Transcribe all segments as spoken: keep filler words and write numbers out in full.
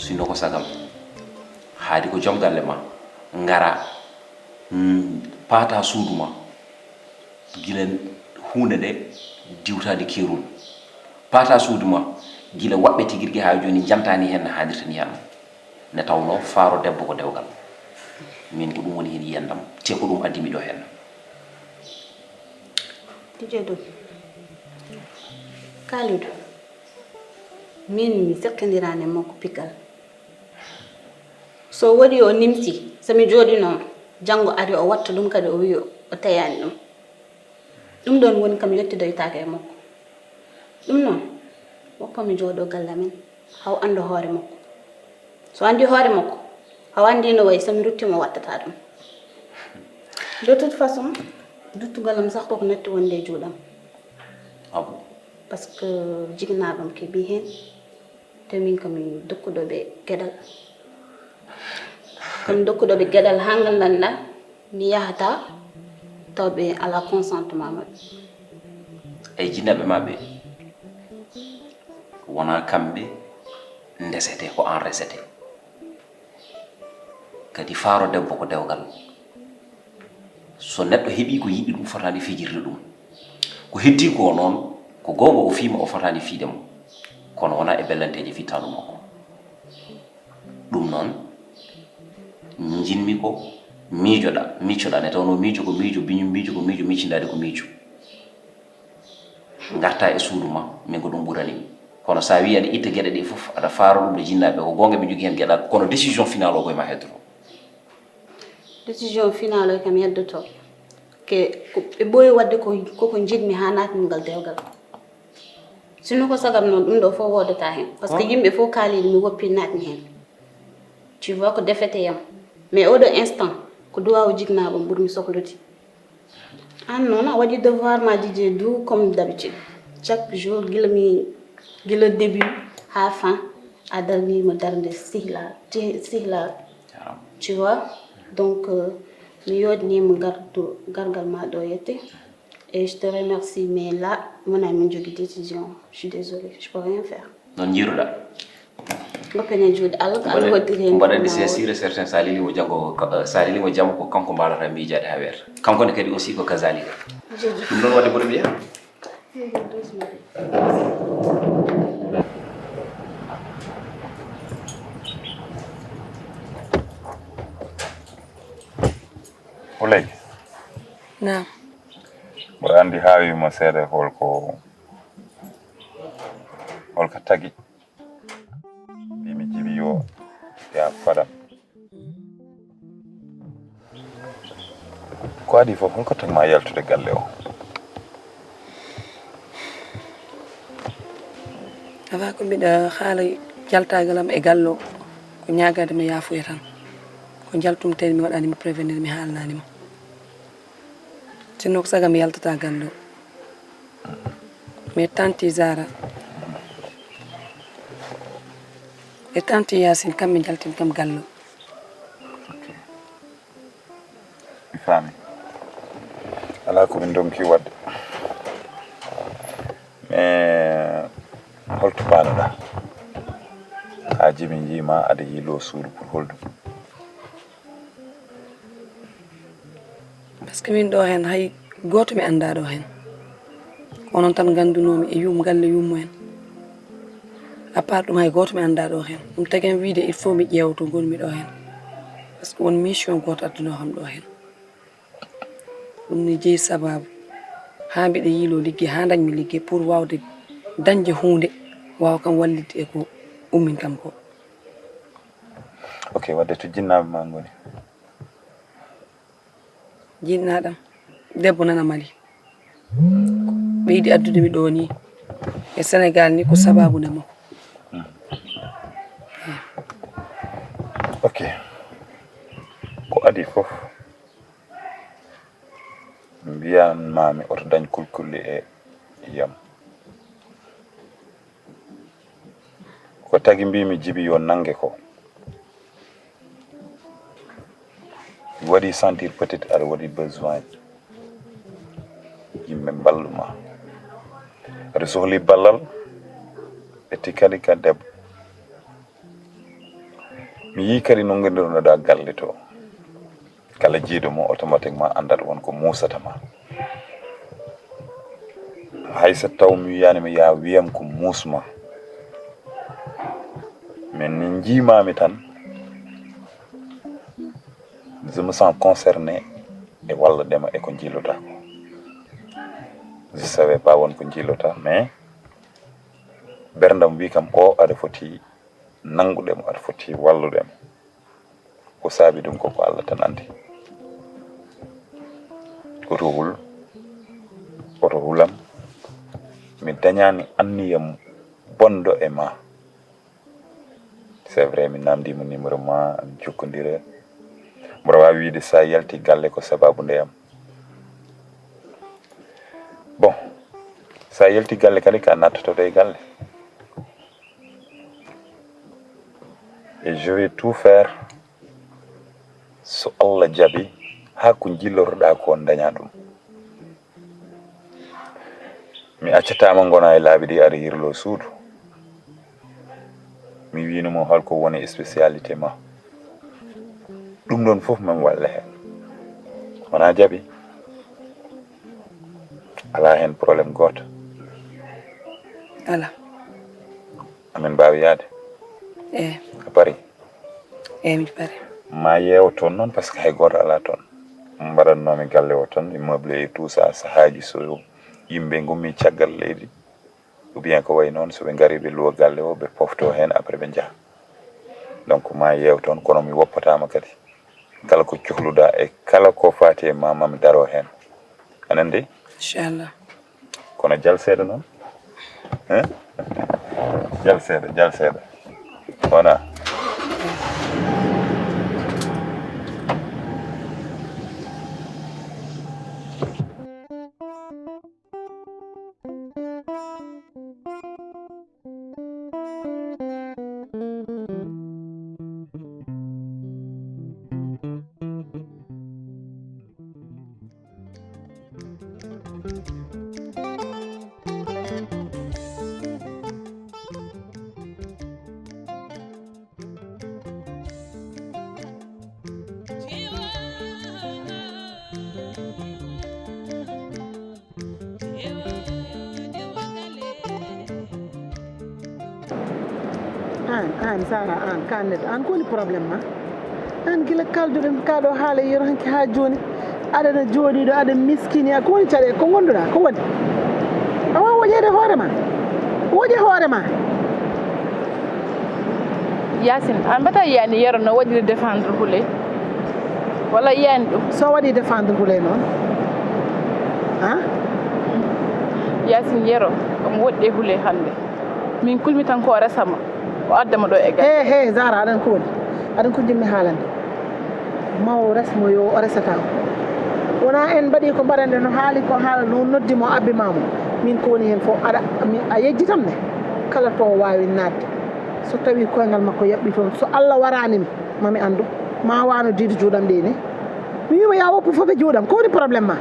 Sinno ko sagam, haadi ko joom galle ma ngara, mm, paata suudu ma, gila huunde nde diwtaani keerol. Paata suudu ma, gila waɓɓe tigi rigi haa jooni njantaani heen no haanirta ni heen. Nde tawnoo faaro debbo ko dewgal. Min ko ɗum woni heen yiyandam, te ko ɗum addi mi ɗo heen. Dijeɗo, Kalidou, min mi seqqindiraani e makko pigal. So waɗi o nimsi, so mi jooɗinoo, janngo ari o watta ɗum kadi o wiyi o tayaani ɗum. Ɗum ɗoon woni kam yettidoytaake e makko. Ɗum noon, woppa mi jooɗo galle amen, haw annda hoore makko. So anndi hoore makko, haw anndi no wayi, so mi ruttiima o wattata ɗum. De toute façon, duttugol am sax koko natti wonde e juuɗam. Ah bon? Parce que jignaɓam keeɓi heen, te min ko min dokkuɗo ɓe geɗal. Ko min dokkuɗo ɓe geɗal haa nganndanɗaa mi yahata taw ɓe alaa consentement maɓɓe. E jinnaɓe maɓɓe, wonaa kamɓe ndesete, ko aan resete. Kadi faaro debbo ko dewgal. So neɗɗo heɓii ko yiɗi ɗum, fotaani fijirde ɗum. Ko heddii ko noon, ko goonga o fiima, o fotaani fiide mo. Kono wonaa e bellanteeje fittaandu makko. Ɗum noon, njiɗmi ko miijoɗaa, miccoɗaa, nde tawnoo miijo ko miijo, biñum miijo ko miijo, miccindaade ko miijo. Ngarta e suudu ma, min ko ɗum ɓurani mi. Kono so a wii aɗa itta geɗe ɗe fof, aɗa faaro ɗum ɗo jinnaaɓe, ko goonga ɓe njogii heen geɗal, kono décision finale o ko e ma heddoto. Décision finale o kam heddoto. Ke, ko ɓe ɓooyi waɗde ko, koko njiɗmi haa naatnungal dewgal. Sinno ko sagam noon, ɗum ɗo fof woodata heen. Parce que yimɓe fof kaaliiɗo mi woppi naatni heen. Tu vois ko défaite yam. Mais oɗo instant, ko duwaawu jignaɓam ɓurmi soklude. Aan noon a waɗi devoir ma, Didier, du comme d'habitude. Chaque jour, gila mi, gila début haa fin, a darni mo darnde sihla, ti-, sihla. Jarama. Tu vois? Donc, euh, mi yooɗni mo gardu-, gargal ma ɗo yette. Et je te remercie, mais là, mon ami, je décision. Je suis désolée, je peux rien faire. Noon njiiruɗaa? Goppene juuɗe Allah, ko Allah hoddiri heen. Mbaɗa anndi, c'est sûr et certain, so a lelii mo janngo, ko, so a lelii mo jam, ko kanko mbaɗata miijaade haa weeta. Kanko ne kadi aussi ko kazalika. Ɗum ɗoon waɗde mboɗo mbiya. Ulay. Naam. Mboɗo anndi haawi mo seeɗa, holko, holko tagi. Mbiimi Jibi yo ya fadam. Ko adii fof, holko tagma yaltude galle o? Avant ko mbiɗa haala jaltaagal am e galle o, ko ñaagaade mo yaafuya tan. Ko njaltum tawi mi waɗaani mo prévenir, mi haalnaani mo. Sinno ko saga mi yaltata galle o. Mais tante Zara e tante Yacine kamɓe njaltini kam galle o. Ok. Mi faami. Alaa ko min ndonki waɗde. Mais holto paanoɗaa? Haa Jibi njiima aɗa yiiloo suudu pour holɗum? Parce que min ɗo heen hay gooto mi anndaa ɗo heen. Ko onon tan nganndunoomi e yum-, galle yummumen. À part ɗum hay gooto mi anndaa ɗo heen. Ɗum tagi am wiyde il faut mi ƴeewa to ngonmi ɗo heen. Parce que won mission gooto addunoo kam ɗo heen. Ɗum ne jeyi sabaabu haa mbiɗa yiiloo liggey, haa ndañmi liggey pour waawde dañde huunde, waawa kam wallitde e ko ummin kam ko. Ok, waɗde to jinnaaɓe ma ngoni? Jinnaaɗam debbo nana Mali. Ɓeydi addude mi ɗo ni e Sénégal ni ko sabaabu nde makko. Ok. Ko adii fof, mbiyan ma mi oto dañ kulkulli e yam. Ko tagi mbimi Jibi yo nannge ko. Mi waɗi sentir peut-être aɗa waɗi besoin yimɓe mballuma. Aɗa sohli ballal, ɓe ti kadi ka debbo. Mi yii kadi no ngondirnoɗaa galle to. Kala jiiɗo mo, automatiquement anndat won ko muusata ma. Hay so taw mi wiyaani mi yaa wiyam ko muus ma. Mais ni njiimaami tan, je me sens concerné e wallude ma e ko njiilotaa ko. Je savais pas won ko njiilotaa, mais berndam wi kam o aɗa foti nanngude mo, aɗa foti wallude mo. Ko saabi ɗum ko ko Allah tan anndi. Oto hul, oto hulam. Mi dañaani anniyam bonɗo e ma. C'est vrai, mi namndii mo numéro ma, mi jokkondira. Mboɗo waawi wiyde so a yalti galle ko sababu ndeyam. Bon, so a yalti galle kadi ka nattotoɗo e galle. Et je vais tout faire so Allah jaɓi haa ko njillotoɗaa ko dañaa ɗum. Mi accataama ngona e laabi ɗi aɗa yirlo suudu. Mi wiino mo hol ko woni spécialité ma. Ɗum ɗon fof min walla heen. Wona jaɓi. Alaa heen problème gooto. Alaa. Amin mbaawi yahde. Eh. A parii? Eh, miɗo parii. Ma yeew toon noon, parce que hay gooto alaa toon. Mbaɗatnoomi galle o toon, immeuble et tout ça, sahaaji so yimɓe ngummii caggal leydi, ou bien ko wayi noon, so ɓe ngarii ɓe luwa galle o, ɓe pofto heen, après ɓe njaha. Donc ma yeew toon, kono mi woppataama kadi. Kala ko cohluɗaa e kala ko faati e ma, mami daro heen. A nandi? Inchallah. Kono jal seeɗa noon. Hein? Jal seeɗa, jal seeɗa. Wona? Aan, aan, Zahra, aan, kaan neɗɗo, aan ko woni problème ma? Aan gila kalduɗen kaa ɗo haala yero hanki haa jooni, aɗana jooɗii ɗo, aɗa miskini, a ko woni caɗe, ko ngonduɗaa, ko woni? A waawa woƴeede hoore ma? Woƴe hoore ma. Yaasin, aan mbata yiyaani yero no waɗiri défendre Houleye? Walla yiyaani ɗum? So waɗi défendre Houleye noon? Ha? Yaasin yero, omo woɗɗi e Houleye hannde. Min kulmi tan ko o resa ma, o adda ma ɗo e galle. He, he, Zahra, aɗan ko woni? Aɗan ko njimmi haalande? Ma o res mo yo o resata ko. Wona en mbaɗi ko mbaɗanɗe no haali ko haala no noddi mo abbi ma mo. Min ko woni heen fof aɗa mi- a yejjitam ne. Kala to o waawi naatde. So tawi koyngal makko yaɓɓi toon, so Allah waraani mi, ma mi anndu. Ma wano diidu juuɗam ɗi ni. Mi wiima ya woppu fof e juuɗam. Ko woni problème ma?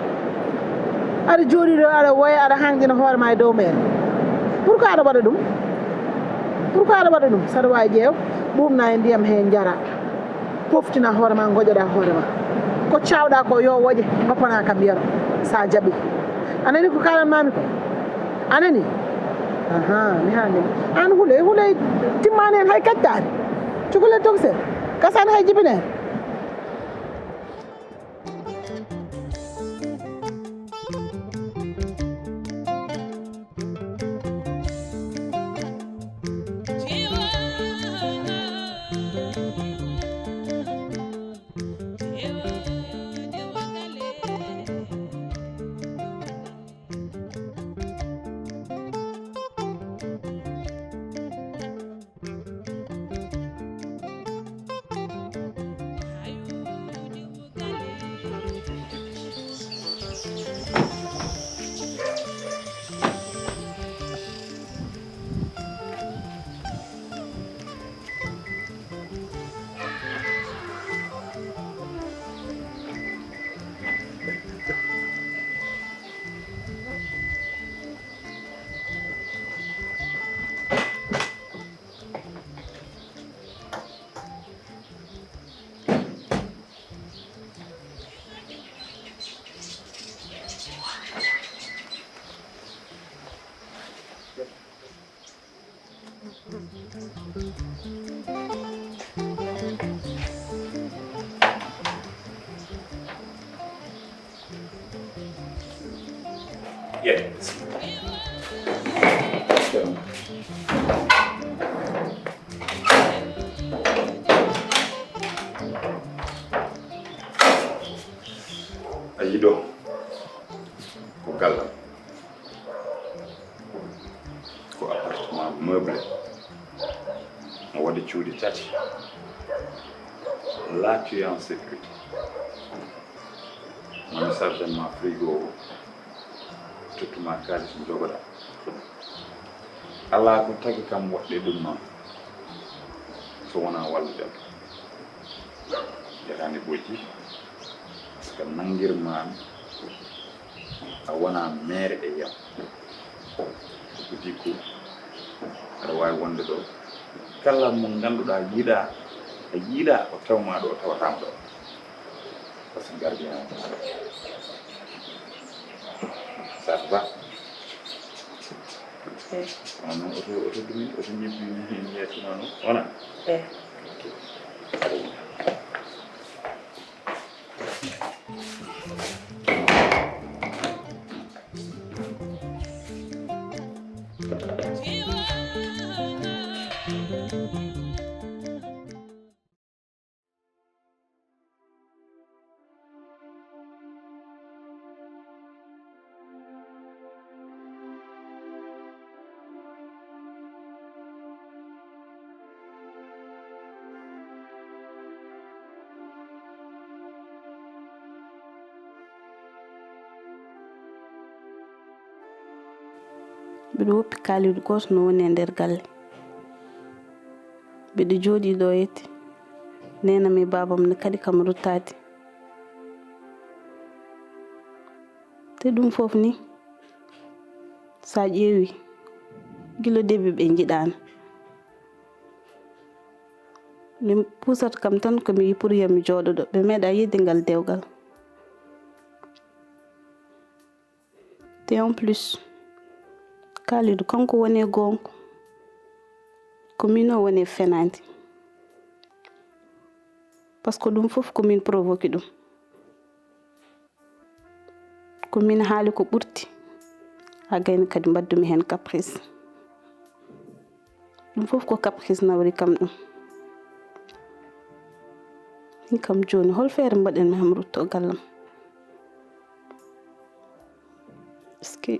Aɗa jooɗi ɗo aɗa woya aɗa hanƴina hoore ma e dow mairie. Pourquoi aɗa waɗa ɗum? Pourquoi aɗa waɗa ɗum? Saɗa waawi ƴeew, ɓuuɓna e ndiyam he njara. Poftina hoore ma, ngoƴoɗa hoore ma. Ko cawɗa ko yo woƴe, goppana kam yero, sa jaɓi. A nani ko kalan mami ko? A nani? Aha, mi haalni. An Houleye, Houleye timmani hen hay kaccaani. Cukalel tokosel. Kasani hay jibinere. Yeah. A yiɗo ko gallam. Ko appartement meublé. No waɗi cuuɗi tati. Là, tu es en sécurité. Mami sarden ma frigo o. Tottuma kaalis jogoɗa. Alaa ko tagi kam waɗde ɗum noon. So wonaa wallude am. Yahani ɓojji. Par ce que nanngirmaami a wonaa meere e yam. Ko dikku aɗa waawi wonde ɗo. Kala mo ngannduɗaa yiɗaa, a yiɗaa o tawmaa ɗo, tawataama ɗo. Parce que gardien o. Ça va? Eh. Kono noon oto, oto dumi, oto ñebbi, ñebbi, ñebbi, wona? Eh. Ok. Allez. Mbiɗo woppi kaalidu gooto no woni e nder galle. Mbiɗo jooɗii ɗo yetti. Neenam e baabam ne kaɗi kam ruttaade. Te ɗum fof ni, so a ƴeewi, gila début ɓe njiɗaani. Min puusata kam tan ko mi yi pour yo mi jooɗo ɗo. Ɓe meeɗa yiɗde ngal dewgal. Te en plus, Kalidou kanko woni e goonga. Ko min o woni e fenaande. Parce que ɗum fof ko min provoqué ɗum. Ko min haali ko ɓurti, haa gayni kadi mbaɗdumi heen caprice. Ɗum fof ko caprice nawri kam ɗum. Min kam jooni, hol feere mbaɗen mi haa mi rutto gallam? Est-ce que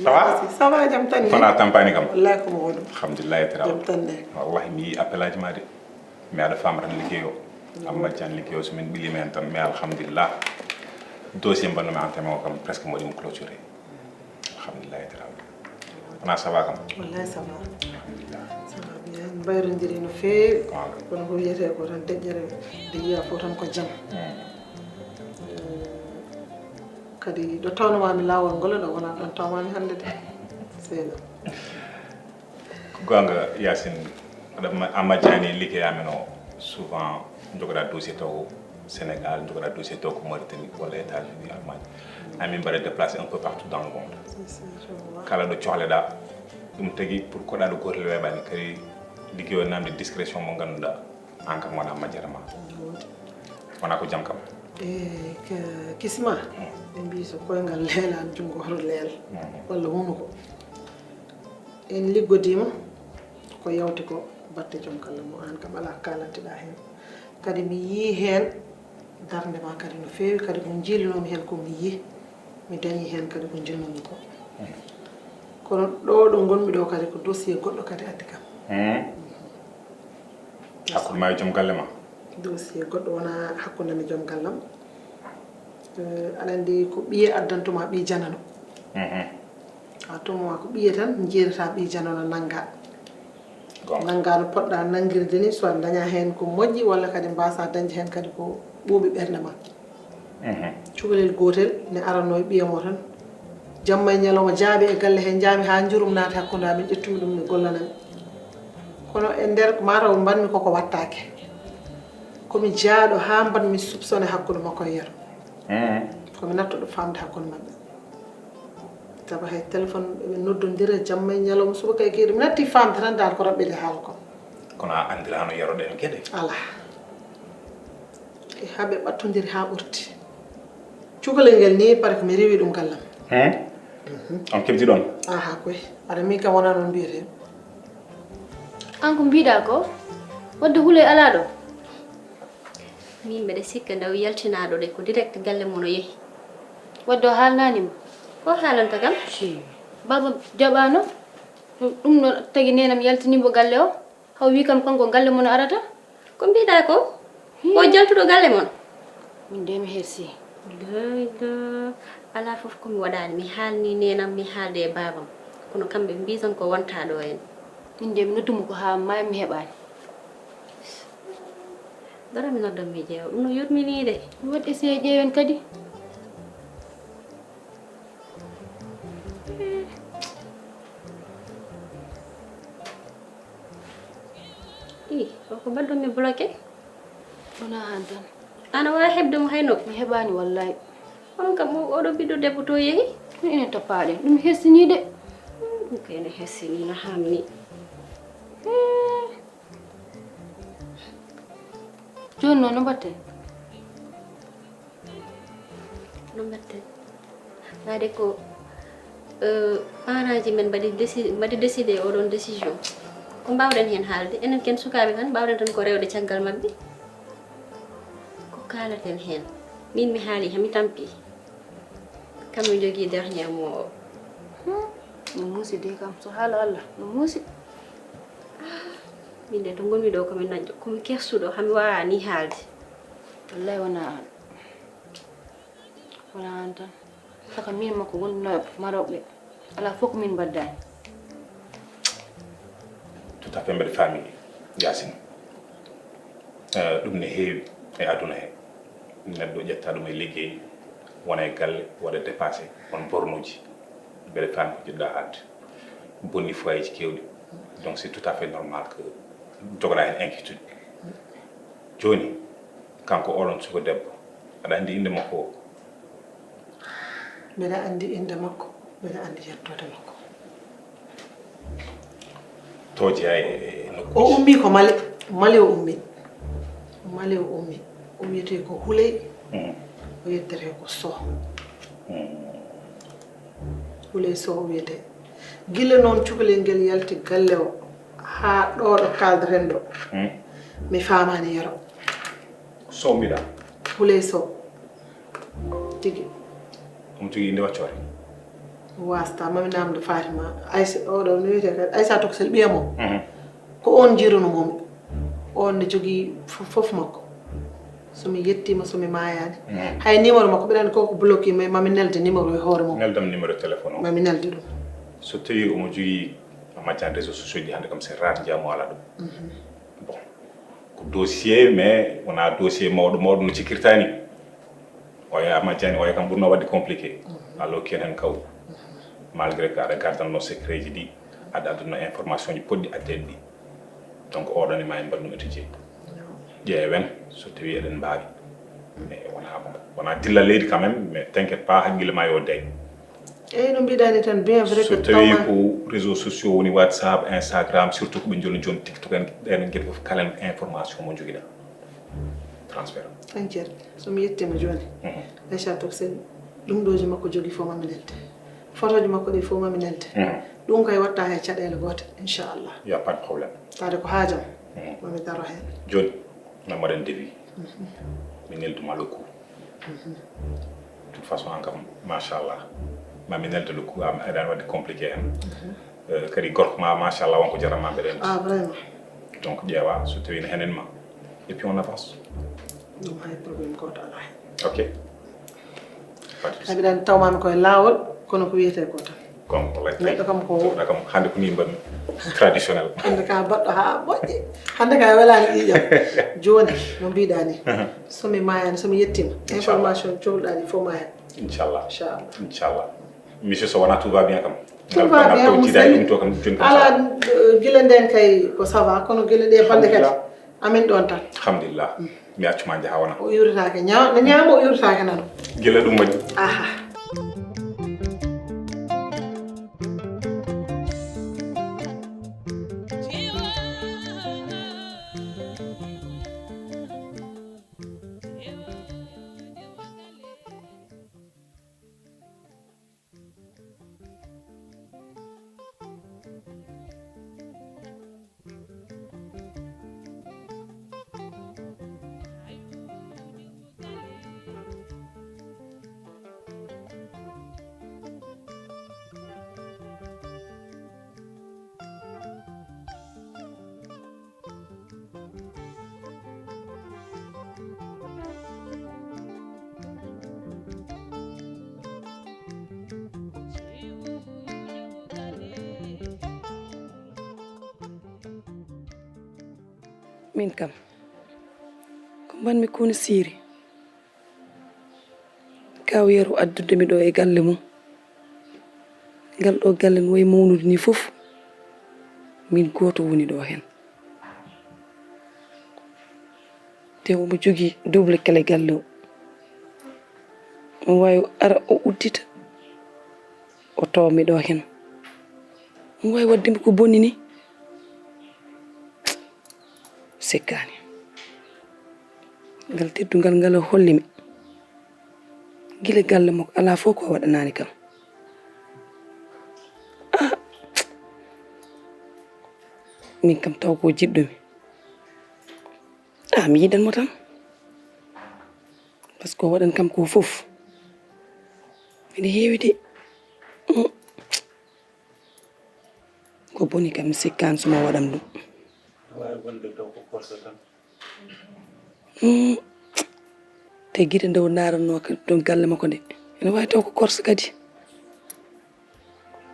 Ça va? Ça va, jam tan ni? Fana tampani kam. Wallahi ko mawɗum. Alhamdulillah, tiraw. Jam tan ni? Wallahi, mi yi appel aji ma de. Mi aɗa faama tan liggey o. Amma jan liggey o, so min ɓili men tan, mais alhamdulillah. Dossier mbanno mi antenne o kam, presque mboɗimo clôturé. Alhamdulillah, tiraw. Fana ça va kam? Wallahi ça va. Alhamdulillah. Ça va bien. Mbayrondiri no feewi. Voilà. Kono ko wiyetee ko tan deƴƴere, de yiya fof tan ko jam. Hmm. Eh, kadi ɗo tawnoma mi laawol ngol ɗo, wona ɗon tawmami hannde de. Seyna. Ko goonga, Yacine, aɗa ma-, a majjani liggey amen o, souvent jogoɗa dossier taw Sénégal, jogoɗa dossier taw ko Mauritanie walla États-Unis, Allemagne. Amin mbaɗa déplacé un peu partout dans le monde. C'est ça, je vois. Kala ɗo cohleɗa, ɗum tagi pour koɗaɗo gotel weeɓani, kadi liggey o namde discrétion mo ngannduɗa. An kam wona majjere ma. Wona ko jam kam. E ka-, kisma, ɓe mbi so koyngal leelaani, junngo hoto leel, walla hunuko. En liggodii ma, ko yawti ko batte joom galle mo, an kam alaa ko kaalantiɗaa heen. Kadi mi yii heen darnde ma kadi no feewi, kadi ko njiilnoomi heen ko mi yii. Mi dañii heen kadi ko njiɗnoomi ko. Kono ɗo, ɗo ngonmi ɗo kadi ko dossier goɗɗo kadi addi kam. Hmm. Hakkunde ma e joom galle ma? Dossier goɗɗo wona hakkunde am e joom gallam. Eh, aɗa anndi ko ɓiye addantuma ɓii janano. Mhm. A tuma ko ɓiye tan njiidata ɓii janano nannga. Goonga. Nannga no poɗɗa nanngirde ni, soit daña heen ko moƴƴi, walla kadi mbasa dañde heen kadi ko ɓuuɓi ɓernde ma. Mhm. Cukalel gootel ne aranoo e ɓiyam o tan. Jamma e ñalawma jaaɓi e galle he, njaami haa njurum naati hakkunde amin, ƴettumi ɗum mi gollanami. Kono e nder ko mataw mbanmi koko wattaake. Ko mi jaaɗo haa mbanmi soupçonné hakkunde makko e Yero. Mhm. Ko mi nattuɗo faamde hakkunde maɓɓe. Saba hay téléphone ɓe noddondira jamma e ñalawma, subaka e geeɗe. Mi natti famde tan dal ko raɓɓiɗe haala kon. Kono a andirano yaroɗen geɗe. Ala. E haɓe ɓattondiri ha ɓurti. Cukalel ngel ni pare ko mi rewi ɗum gallam. Hmm? On kebdi ɗon? Aha koy. Aɗa min kam wona noon mbiyete. An ko mbiɗa ko? Wadde huley ala ɗo? Min mbeɗa sikka ndaw yaltinaɗo ɗe ko direct galle mon o yehi. Wadde o haalnanima? Ko haalanta kam? Baba jaɓano. Ɗum ɗo tagi nenam yaltinimo galle o. Haw wi kam kanko galle mon o arata? Ko mbiɗa ko? Ko jaltuɗo galle mon? Min de mi hersi. Layla. Ala fof ko mi waɗani. Mi haalni nenam, mi haalde e babam. Kono kamɓe mbi tan ko wonta ɗo en. Min de mi nodduma ko ha maayi mi heɓani. Dara mi noddan mi ƴeewa. Ɗum no yurmini de. Mi waɗi essayé ƴeewen kadi. I, o ko mbaɗɗon mi bloqué? Wona han tan. Ana wawi heɓde mo hay nokku? Mi heɓani wallay. Onon kam oɗo ɓiɗɗo debbo to yehi? Ɗum ene toppaɗen. Ɗum hessini de. Ɗum ko ene hessini no hamni. Joni noon no mbatten? No mbatten? Waade ko parentji men mbaɗi déci mbaɗi décidé oɗon décision. Ko mbawɗen heen haalde? Enen ken sukaaɓe tan, mbawɗen tan ko rewde caggal maɓɓe. Ko kaalaten heen? Min mi haali, hami tampi. Kam mi jogii dernier mot o. No muusi de kam, so haala Allah, no muusi. Min de to ngonmi ɗo komi najjo, komi kersuɗo, hami wawa ni haalde. Wallay wona an. Wona an tan. Saka min makko wonno Marokɓe. Ala fof ko min mbaddani. Tout à fait, mbeɗa faami Yacine. Ɗum ne heewi e aduna he. Neɗɗo ƴetta ɗum e liggey, wona e galle, waɗa dépassé on bornuji. Mbeɗa faami ko jiɗɗa haalde. Bonni foyeji kewɗi. Donc c'est tout à fait normal que jogoɗa hen inquiétude. Joni, kanko oɗon suka debbo, aɗa andi inde makko o? Mbeɗa andi inde makko, mbeɗa andi yettode makko. To jeeya e nokku. O ummi ko Mali, Mali o ummi. Mali o ummi. O wiyete ko Huley. O yettete ko Soh. Huley Soh o wiyete. Gila noon cukalel ngel yalti galle o haa ɗo ɗo kaaldaten ɗo. Mi faamaani yero. Soh mbiɗa. Huley Soh. Tigi. Omo jogii innde waccoore? Wasta mami namdo Fatima Aïssa oɗo no wiyete kadi Aïssa Toksel ɓiya mo. Ko on jiruno momi. On ne jogii fof makko. Somi yettima somi mayani. Hay numéro makko ɓeɗani koko bloqué mais mami nelde numéro e hoore mum. Neldam numéro téléphone o. Mami nelde ɗum. So tawi omo jogii a majjani réseau sociaux ji hande kam c'est rare jiyamo ala ɗum. Bon. Ko dossier mais wona dossier mawɗo mawɗo no cikkirta ni. Oya a majjani oya kam ɓurno wadde compliqué. Allah hokki en hen kaw. Malgré que aɗa gardanno secret ji ɗi, aɗa adduno information ji poɗɗi addeɗi ɗi. Donc oɗon e ma en mbaɗ ɗum étudier. Ƴeewen so tawi eɗen mbaawi. Mais wona wona dilla leydi quand même, mais t'inquiète pas haqqille ma yo dey. Eyyi no mbiɗani tan bien vrai que so tawi ko réseau sociaux woni WhatsApp, Instagram, surtout ko ɓe joni joni TikTok en ɗen gueɗe fof kala information mo joguiɗa transfert. Entière. Somi yettima joni. Aïcha Toksel ɗum ɗoji makko jogui fof mami nelde. Photoji makko ɗi fof mami nelde. Ɗum kay watta hen caɗele gote inchallah. Y a pas de problème. Tawde ko hajam. Mami daro hen. Joni no mbaɗen devis. Mi nelduma le coup. De toute façon an kam machallah mami nelde le coup am eɗan wadde compliqué en. Kadi gorko ma machallah wonko jaranma mbeɗen. Ah vraiment. Donc ƴeewa so tawi ne henen ma et puis on avance. Ɗum hay problème goto ala hen. Ok. Abiɗan tawmami koye lawol kono ko wiyete ko tan. Comme neɗɗo kam ko neɗɗo kam hande ko ni mbaɗmi traditionnel. Hande ka baɗɗo ha moƴƴi. Hande ka welani ƴiƴam. Joni no mbiɗa ni. Somi mayani somi yettima information cohluɗaɗi fof ma hen. Inchallah. Inchallah. Monsieur Sow wona tout va bien kam? Tout va bien ɗum to kam joni kam ala gila nden kay ko ça va kono gila ɗe balɗe kadi amin ɗon tan. Alhamdulillah. Mi accuma jaaha wona. O yurtake ñaama no ñaama o yurtake nano. Gila ɗum waɗi. Aha. Min kam, ko mbanmi koni siiri. Kaw Yero addude mi ɗo e galle mum. Ngal ɗo galle no wayi mawnude ni fof, min gooto woni ɗo heen. Te omo jogii double clé galle o. Omo waawi o ara o uddita, o tawa mi ɗo heen. Omo waawi waɗde mi ko boni ni. Sikkaani. Ngal teddungal ngal o holli mi. Gila galle makko alaa fof ko o waɗanaani kam. Ah! Min kam taw ko jiɗɗo mi. Ah, mi yiɗan mo tan. Par ce que o waɗan kam ko fof. Ene heewi de. Mm. Ko boni kam mi sikkaani so mo waɗan ɗum. Waawi wonde taw ko korsa tan. Mm. Te gite nde o ndaarannoo ka-, ɗum galle makko nde. Ene waawi taw ko korsa kadi.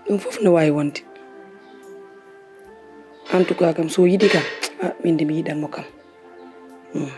Ɗum fof ne waawi wonde. En tout cas kam, so o yiɗi kam, ah, min de mi yiɗan mo kam. Mm.